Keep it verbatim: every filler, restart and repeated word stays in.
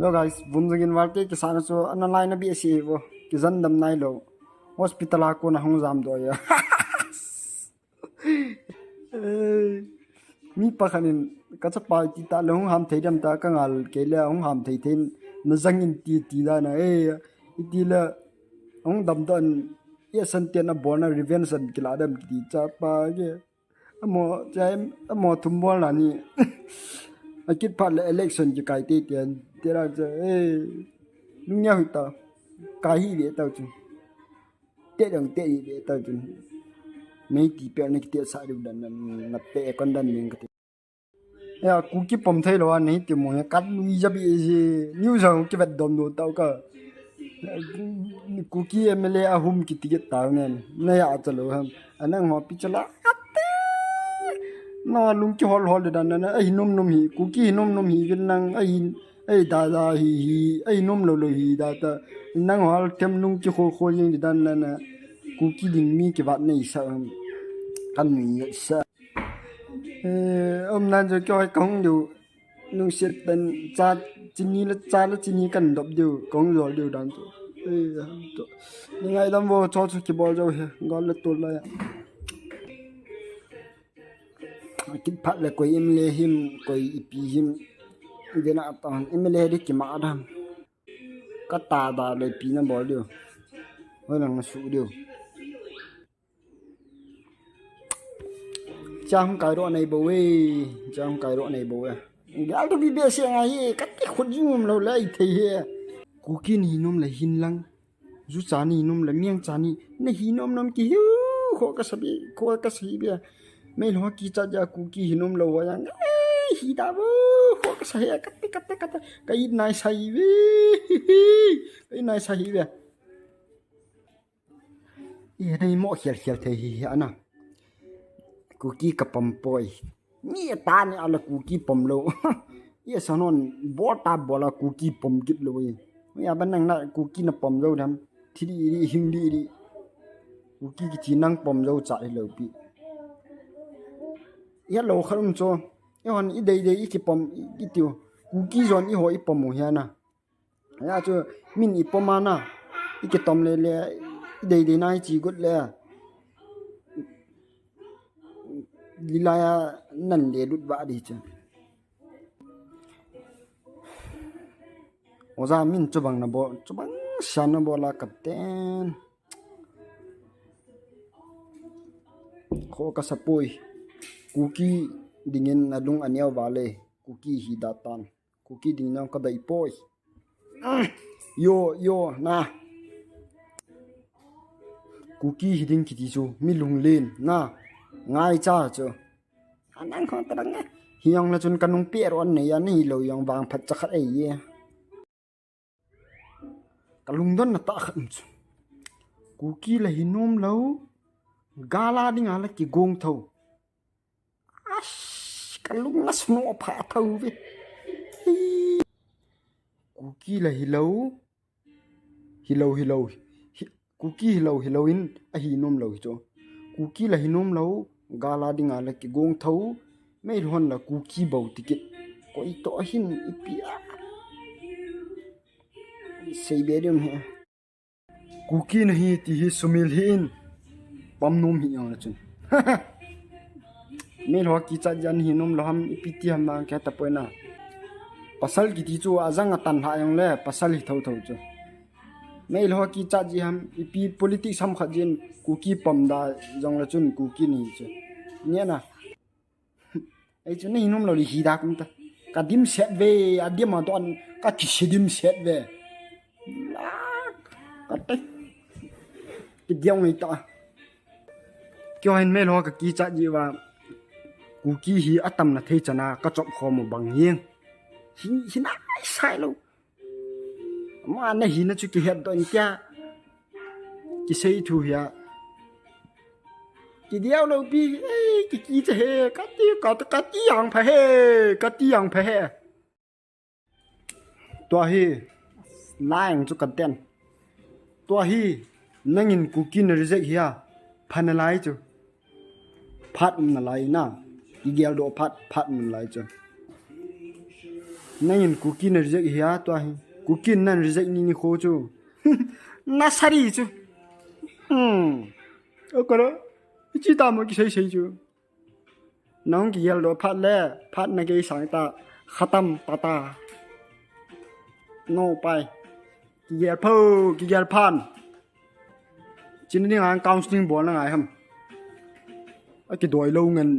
Hello guys, vum jagin valte kisana chu ana laina bi asi vo. Kijan dam nailou. Hospital a kona hung jam doh a. Mi pakhat in ka chapa iti ta le hung ham thei dem ta ka ngal kei le hung ham thei thei na jangin ti ti da na e iti le hung dam doh in e san te na bol na revenge an kila dem kiti chapa ke. Amo, chai, amo thum bol na ni. Akit phat le election ki kai te te an. Te ra cha, eh, lung ya hu ta. Kai hi ve ta chu. Te dong te hi ve ta chu. Nei ti pe na ki te sa du dan na, na pe kon dan ning ka te. Ya, Kuki pom thei lo a nei ti mo ya kat lui ja bi ji. New jong ki vet dom do ta ka. Kuki M L A ahum kiti kit tau nen. Na ya cha lo ham. Anang ho pi cha la. Ate. Na lung kihol hol dan na. Ai nom nom hi. Kuki hi nom nom hi vin nang. Ai, ai da da hi hi. Ai nom lo lo hi da ta. Nang hol tem lung kihol hol jing dan na na. Kuki ding mi kivat nei sa ham. Kan mi sa. Eh, um nan jo kyo hai kong du. Nung siat pen cha chini le cha le chini kan dop diu, kong jol diu dan chu. Eh, chu. Ni ngai dam vo cho chu ki bol jo he, gol le tul la ya. Kit phat le koi M L A him, koi ipi him. Dena ta M L A di ki ma dam. Ka ta da le pi na bol diu. Hoi lang na su diu. Chang kai ro nei bo we, chang kai ro nei bo we. Gal to bi be se ngai he, ka ti khut jing um lo le i thei he. Kuki ni nom le hin lang. Ju cha ni nom le miang cha ni. Na hi nom nom ki hiu, kho ka sa bi, kho ka sa hi bi. Mei lo ki cha ja Kuki hi nom lo wa yang. Ai, hi da bo, kho ka sa he, ka ti, ka ti, ka ti. Ka i nai sa hi bi. Ka i nai sa hi bi. I nei mo khial khial thei hi hi ana. Kuki ka pom poi. Ni ta ni ala Kuki pom lo. I sa non bol ta bol a Kuki pom kit lo i. Ya ban nang na Kuki na pom lo dam. Thi di di hing di di. Kuki ki thi nang pom lo cha hi lo pi. Ya lo kha um cho. I hon i dei dei i ki pom i tiu. Kuki jon i ho i pom u hi ana. Ya chu min i pom a na, i kitom le le, i dei dei na i chi got le. Lilai a nan le lut va di chu. Oja min chubang na bol, chubang sian na bol a kap ten. Kho ka sa poi. Kuki dingin na lung a neo va le. Kuki hi da tan. Kuki ding nang ka dai poi. Yo, yo, na. Kuki hi ding kiti chu, mi lunglen, na. Ngai cha chu. Anang khon ta dang e. Hi jong la chun ka nung pe ron nei a nei lo jong vang phat cha khat ei ye. Ka lungdon na ta khat um chu. Kuki la hi nom lo. Gala ding a la ki gong tho. Ash, ka lung na sno pha tho ve. Hi. Kuki la hi lo. Hi lo, hi lo. Hi, Kuki hi lo, hi lo in a hi nom lo hi chu. Kuki la hi nom lo. Gala ding a la ki gong tho. Mei hon la Kuki bou tikit. Koi to hin i pi a. Sei be dem he. Kuki na hi ti hi sumil hi in. Pam nom hi jong la chun. Mei lo ki cha jan hi nom lo ham i pi ti ham mang ke ta poi na. Pasal kiti chu a jang a tan ha jong le, pasal hi tho tho chu. Mei lo ki cha ji ham i pi politics ham khat jin Kuki pom da jong la chun Kuki ni chu. Nia na. Ei chu nei nom lo li hi da kum ta. Ka dim set ve, a dim a don, ka ki si dim set ve. La, ka te. Ki diang ngai ta. Kyo hin mei lo ka ki cha ji va. Kuki hi a tam na thei chana, ka chop kho mo bang yin. Hi, hi na ai sai lo. Ma na hi na chu ki het don kya. Ki sei thu hia. Ki diau lo pi, ei, ki ki che he, ka ti, ka, ka ti yang pha he, ka ti yang pha he. Tua hi, lai ang chu ka ten. Tua hi, nangin Kuki na reject hia, pha na lai chu. Phat um na lai na, i gel do phat, phat um na lai chu. Nangin Kuki na reject hi a tua hi. Kuki nan reject ni ni kho chu. Na sari chu. Hmm. O kara. Ichi ta mo kisei sei chu. Nang kigel do phat le, phat na kei sang ta. Khatam tata. No pai. Kigel pho, kigel phan. Chin ni ngang counseling bol na ngai ham. A kidoi lo ngan.